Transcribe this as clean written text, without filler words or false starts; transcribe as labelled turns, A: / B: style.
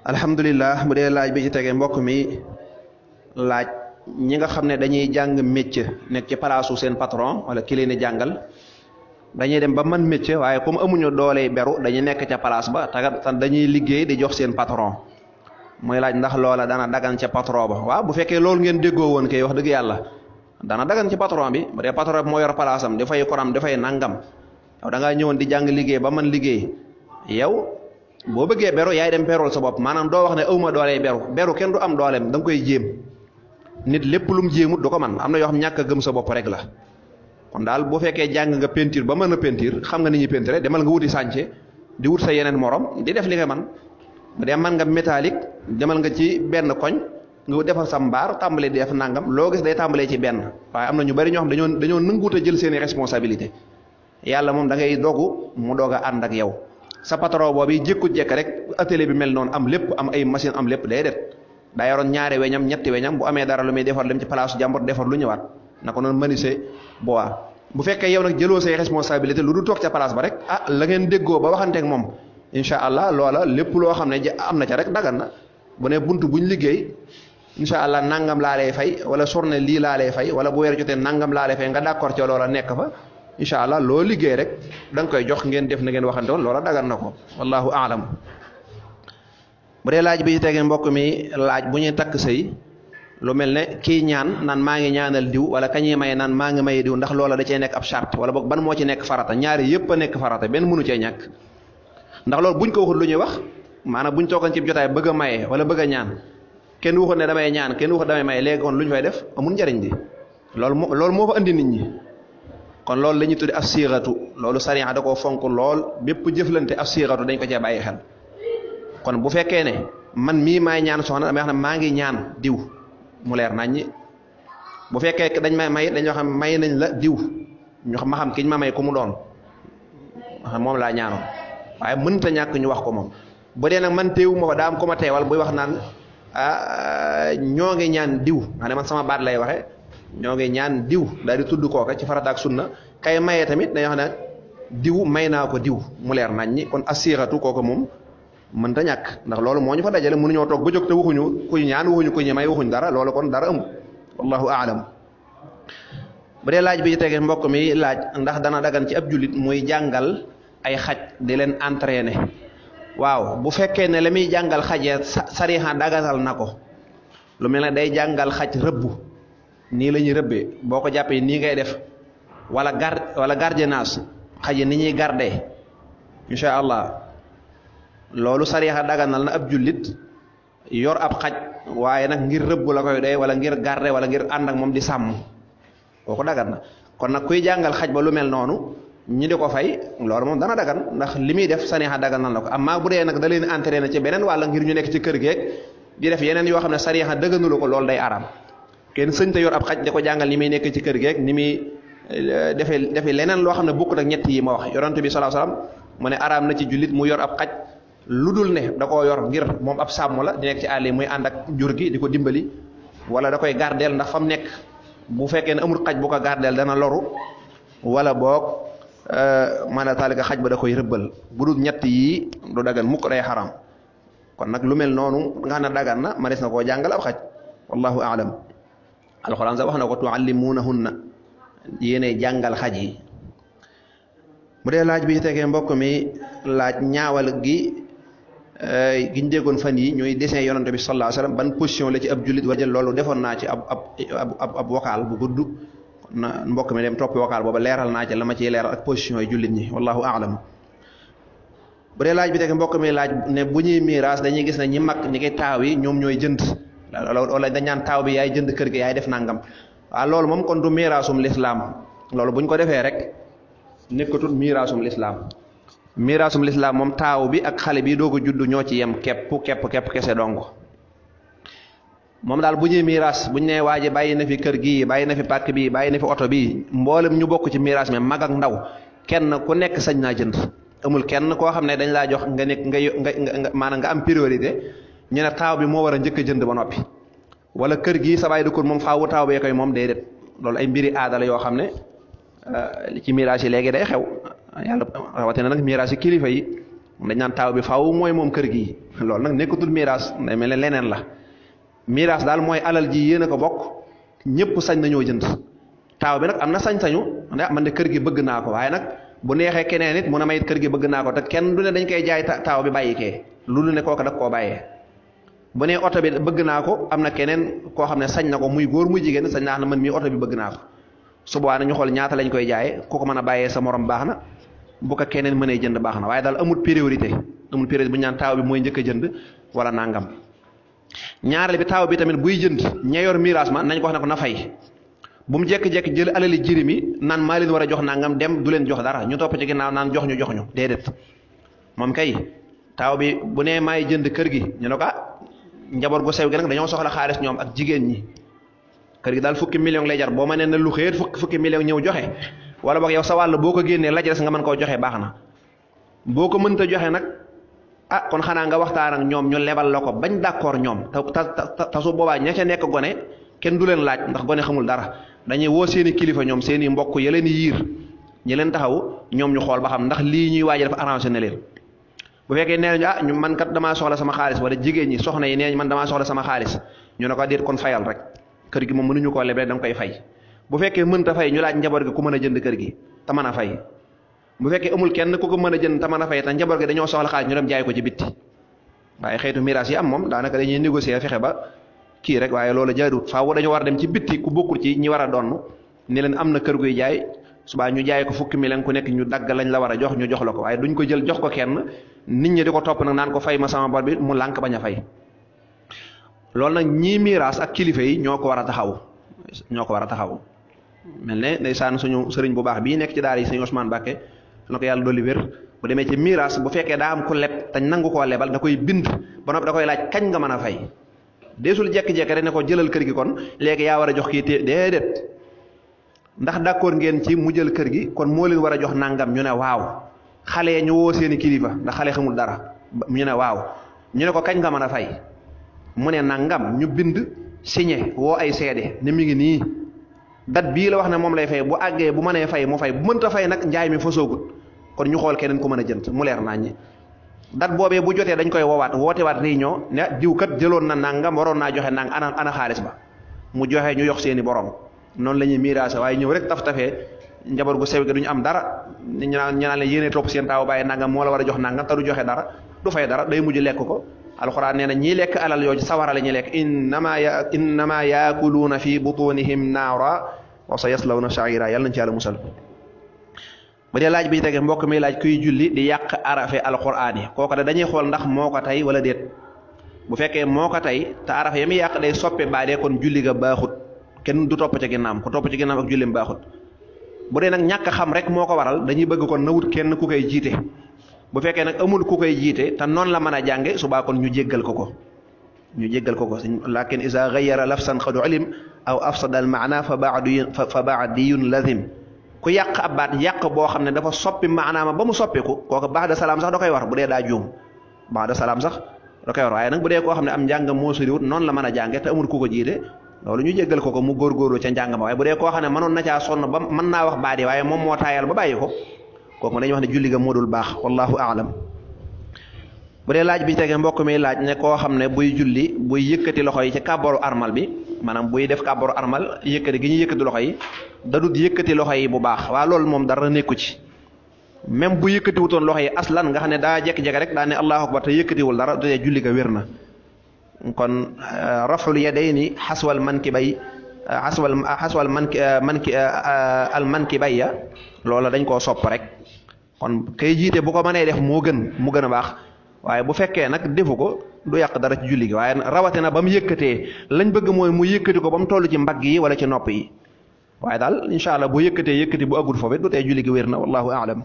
A: alhamdulilah bu dee laaj bi ci tege mbokk mi laaj ñi nga xam ne dañuy jàng métier nekk ci palaasu seen patron wala ki leen di jàngal dañuy dem ba man métier waaye comme amuñu doole beru dañuy nekk ca palaas ba te dañuy liggéey di jox seen patron mooy laaj ndax loola dana dagan ca patron ba waaw bu fekkee loolu ngeen déggoo woon kay wax dëgg yàlla dana dagan ci patron bi bu dee patron bi moo yor palaasam dafay koram dafay nangam yow da ngaa ñëwoon di jàng liggéey ba man liggéey yow boo bëggee beru yaay dem berul sa bopp maanaam doo wax ne awma doole beru kenn du am dooleem da nga koy jéem nit lépp lu mu jéemut du ko man am na yoo xam ñàkk a gëm sa bopp rek la kon daal bu fekkee jàng nga peinture ba mën a peinture xam nga ni ñuy peinture demal nga wuti sànce di wut sa yeneen morom di def li nga man bu dee man nga métallique demal nga ci benn koñ nga defal sa mbaar tàmbalee di def nangam loo gis day tàmbalee ci benn waaye am na ñu bari ñoo xam dañoo nanguut a jël seeni responsabilité yàlla moom da ngay dogu mu doog a ànd ak yow sa patron boobu jékku jekk rek atelier bi mel noonu am lépp am ay machine am lépp day det daa yoroon ñaari weñam ñetti weñam bu amee dara lu muy defar dem ci place jàmbur defar lu ñëwaat na ko noonu menuisier bois bu fekkee yow nag jëloo say responsabilité lu du toog ca place ba rek la ngeen déggoo ba waxanteeg moom incha allah loola lépp loo xam ne am na ca rek dagan na bu ne buntu buñ liggéey incha allah nangam laa lay fay wala journée lii laa lay fay wala bu weer jotee nangam laa lay fay nga d'accord ca loola nekk fa incha allah loo liggéey rek da nga koy jox ngeen def na ngeen waxante woon loola dagan na ko wallahu aalam bu dee laaj bi ci tegee mbokk mi laaj bu ñuy takk sëy lu mel ne kii ñaan naan maa ngi ñaanal diw wala kañuy maye naan maa ngi maye diw ndax loola da cee nekk ab charte wala boog ban moo ci nekk farata ñaari yëpp a nekk farata benn mënu cee ñàkk ndax loolu buñ ko waxul lu ñuy wax maanaam buñ toogoon ci jotaay bëgg a maye wala bëgg a ñaan kenn waxul ne damay ñaan kenn waxul damay maye léegi kon lu ñu fay def amul njariñ di loolu moo fa andi nit ñi kon loolu la ñuy tudde as-sighatu loolu sariya da koo fonk lool bépp jëflante as-sighatu dañ ko cee bàyyi xel kon bu fekkee ne man mii maay ñaan soxna damay wax ne maa ngi ñaan diw mu leer naññi bu fekkee dañ may may dañoo xam may nañ la diw ñu xam ma xam kiñ ma may ku mu doon xam moom laa ñaanoon waaye mënta ñàkk ñu wax ko moom bu dee nag man teewu ma ko daa am ko ma teewal buy wax naan ñoo ngi ñaan diw nga ne man sama baat lay waxe ñoo ngi ñaan diw daal di tudd kooka ci farata ak sunna kay mayee tamit dañoo xam ne diw may naa ko diw mu leer naññi kon asiratu kooka moom mënta ñàkk ndax loolu moo ñu fa dajale mënuñoo toog ba jóg te waxuñu kuy ñaan waxuñu kuy may waxuñ dara loolu kon dara amul wallahu aalam bu dee laaj bi ci tege mbokk mi laaj ndax dana dagan ci ab jullit muy jàngal ay xaj di leen entraîner waaw bu fekkee ne la muy jàngal xajee sariha daganal na ko lu mel ne day jàngal xaj rëbbu nii la ñuy rëbbee boo ko jàppee nii ngay def wala gardiennage xaj yi ni ñuy gardé incha allah loolu sariya daganal na ab jullit yor ab xaj waaye nag ngir rëbb la koy doy wala ngir garder wala ngir ànd ak moom di sàmm kooku dagan na kon nag kuy jàngal xaj ba lu mel noonu ñi di ko fay loolu moom dana dagan ndax li muy def sariya daganal na ko amma bu dee nag da leen entraîné ci beneen wàlla ngir ñu nekk ci kër geeg di def yeneen yoo xam ne sariya dëgganulu ko loolu day araam kenn sëñ te yor ab xaj di ko jàngal ni muy nekk ci kër geeg ni muy defee leneen loo xam ne bokkut ak ñett yi ma wax yonent bi sallallahu alayhi wasallam mu ne araam na ci jullit mu yor ab xaj lu dul ne da koo yor ngir moom ab sàmm la di nekk ci àll yi muy ànd ak jur gi di ko dimbali wala da koy gardeel ndax fa mu nekk bu fekkee ne amul xaj bu ko gardeel dana loru wala boog maanaam taalika xaj ba da koy rëbbal bu dul ñett yii du dagan mukk day xaram kon nag lu mel noonu nga xam ne dagan na ma des na koo jàngal ab xaj wallahu aalam alxuraan sax wax na ko tuallimuunahunna yéene jàngal xaj yi bu dee laaj bi ci tegee mbokk mi laaj ñaawal giñ déggoon fan yi ñooy dessin yonante bi sallallahu alayhi wasallam ban position la ci ab jullit war jël loolu defoon naa ci ab vocal bu gudd na mbokk mi dem toppi vocal booba leeral naa ci la ma ciy leeral ak position yi jullit ñi wallahu aalam bu dee laaj bi tegee mbokk mi laaj ne bu ñuy miiras dañuy gis ne ñi mag ñi koy taaw yi ñoom ñooy jënd wala dañ naan taaw bi yaay jënd kër gi yaay def nangam waaw loolu moom kon du miirasum lislaam loolu buñ ko defee rek nekkatul miiraasum lislaam moom taaw bi ak xale bi doog a juddu ñoo ci yem képp kese dong moom daal bu ñuy miiraas bu ñu nee waa ji bàyyi na fi kër gii bàyyi na fi pàkk bii bàyyi na fi oto bii mboolem ñu bokk ci miiraas mi mag ak ndaw kenn ku nekk sañ naa jënd amul kenn koo xam ne dañ laa jox nga nekk nga maanaam nga am priorité ñu ne taaw bi moo war a njëkk a jënd ba noppi wala kër gii sa baay dëkkul moom faawu taaw bee koy moom déedéet loolu ay mbiri aada la yoo xam ne ci miraas yi léegi day xew yàlla rawatina nag miraas yi kilifa yi dañ naan taaw bi faaw mooy moom kër gi loolu nag nekkatul miraas day mel ne leneen la miraas daal mooy alal ji yéen a ko bokk ñëpp sañ nañoo jënd taaw bi nag am na sañ-sañu man de kër gi bëgg naa ko waaye nag bu neexee keneen nit mun a may kër gi bëgg naa ko te kenn du ne dañ koy jaay taaw bi bàyyi kee loolu ne kooka dag koo bàyyee bu nee oto bi bëgg naa ko am na keneen koo xam ne sañ na ko muy góor muy jigéen sañ naa na man mii oto bi bëgg naa ko su boobaa ñu xool ñaata lañ koy jaayee ku ko mën a bàyyee sa morom baax na bu ko keneen mënee jënd baax na waaye daal amul priorité bu ñu naan taaw bi mooy njëkk a jënd wala nangam ñaareel bi taaw bi tamit buy jënd ña yor miraas ma nañ ko wax ne ko na fay bu mu jékki-jékki jël alali jirim yi naan maa leen war a jox nangam dem du leen jox dara ñu topp ci ginnaaw naan jox ñu déedéet moom kay taaw bi bu nee maay jënd kër gi ñu ne ko njaboot gu sew gi nag dañoo soxla xaalis ñoom ak jigéen ñi kër gi daal fukki million lay jar boo ma nee na lu xëyet fukki million ñëw joxe wala boog yow sa wàll boo ko génnee la ci des nga mën koo joxe baax na boo ko mënta joxe nag kon xanaa nga waxtaan ak ñoom ñu lebal la ko bañ d'accord ñoom te su boobaa ña ca nekk gone kenn du leen laaj ndax gone xamul dara dañuy woo seeni kilifa ñoom seeni mbokk ya leen yiir ñi leen taxaw ñoom ñu xool ba xam ndax lii ñuy waaje dafa arrangé na leen bu fekkee nee nañu ñu man kat damaa soxla sama xaalis wala jigéen ñi soxna yi nee man damaa soxla sama xaalis ñu ne ko déet kon fayal rek kër gi moom mënuñu koo leble da nga koy fay bu fekkee mënta fay ñu laaj njaboot gi ku mën a jënd kër gi te mën a fay bu fekkee amul kenn ku ko mën a jënd te mën a fay te njaboot gi dañoo soxla xaalis ñu dem jaay ko ci bitti waaye xeetu miraas yi am moom daanaka dañuy négocier fexe ba kii rek waaye loolu jaadut faaw dañu war a dem ci bitti ku bokkul ci ñi war a donn ni leen am na kër guy jaay subaa ñu jaay ko fukki million ku nekk ñu dagg lañ la war a jox ñu jox la ko waaye duñ ko jël jox ko kenn nit ñi di ko topp nag naan ko fay ma sama bor bi mu lànk bañ a fay loolu nag ñii miraas ak kilifa yi ñoo ko war a taxaw mel ne ndeysaan suñu sëriñ bu baax bii nekk ci daara yi sëñ Ousmane Bakke na ko yàlla dolli wér bu demee ci miraas bu fekkee daa am ku leb te nangu koo lebal da koy bind ba noppi da koy laaj kañ nga mën a fay deesul jekki-jekki rek ne ko jëlal kër gi kon léegi yaa war a jox kii déedéet ndax d'accord ngeen ci mu jël kër gi kon moo leen war a jox nangam ñu ne waaw xale ñu woo seeni kilifa ndax xale xamul dara ñu ne waaw ñu ne ko kañ nga mën a fay mu ne nangam ñu bind signé woo ay seede ne mi ngi nii dat bii la wax ne moom lay fay bu àggee bu mënee fay mu fay bu mënta fay nag njaay mi fa soogut kon ñu xool keneen ku mën a jënd mu leer naññi dat boobee bu jotee dañ koy wootewaat réunion ne diw kat jëloon na nangam waroon naa joxe nang ana xaalis ba mu joxe ñu yox seeni borom noonu la ñuy miraase waaye ñëw rek taf-tafee njaboot gu sew gi duñu am dara ñu naan leen yéene topp seen taaw bàyyi nangam moo la war a jox nangam te du joxe dara du fay dara day mujj lekk ko alxuraan nee na ñii lekk alal yooyu sawara la ñuy lekk innama yaakuluuna fi butunihim naara wa sa yaslawna sa'ira yàlla nañ ci yàlla musal bu dee laaj bi tege mbokk mi laaj kuy julli di yàq arafe alxuraan yi kooku de dañuy xool ndax moo ko tey wala déet bu fekkee moo ko tey te arafe ya muy yàq day soppe baadee kon julli ga baaxut kenn du topp ci ginnaam ku topp ci ginnaam ak jullim baaxut bu dee nag ñàkk xam rek moo ko waral dañuy bëgg kon na wut kenn ku koy jiite bu fekkee nag amul ku koy jiite te noonu la mën a jànge subaa kon ñu jéggal ko lakin isa gayyara lafsan xadu ilim aw afsada al maana fa baadiyun lazim ku yàq ab baat yàq boo xam ne dafa soppi maanaama ba mu soppiku kooku baax da salaam sax da koy war bu dee daa juum baax da salaam sax da koy war waaye nag bu dee koo xam ne am njàng moo soriwut noonu la mën a jànge te amul ku ko jiite loolu ñu jéggal ko mu góorgóorlu ca njàng ma waaye bu dee koo xam ne mënoon na caa sonn ba mën naa wax baat yi waaye moom moo taayal ba bàyyi ko kooku dañuy wax ne julli ga moo dul baax wallahu aalam bu dee laaj bi tege mbokk mi laaj ne koo xam ne buy julli buy yëkkati loxo yi ci kàbbaru armal bi maanaam buy def kàbbaru armal yëkkati gi ñu yëkkati loxo yi da dut yëkkati loxo yi bu baax waa loolu moom dara nekku ci même bu yëkkati wutoon loxo yi aslan nga xam ne daa jekki-jekki rek daa ne allahu akbar te yëkkatiwul dara te julli ga wér na kon raful yadayni xaswal mankibay xaswal mankibayya loola dañ koo sopp rek kon kay jiite bu ko mënee def mu gën a baax waaye bu fekkee nag defu ko du yàq dara ci julli gi waaye rawatina ba mu yëkkatee lañ bëgg mooy mu yëkkati ko ba mu toll ci mbagg yi wala ci nopp yi waaye daal incha allah bu yëkkatee yëkkati bu agul foofu du tee julli gi wér na wallahu aalam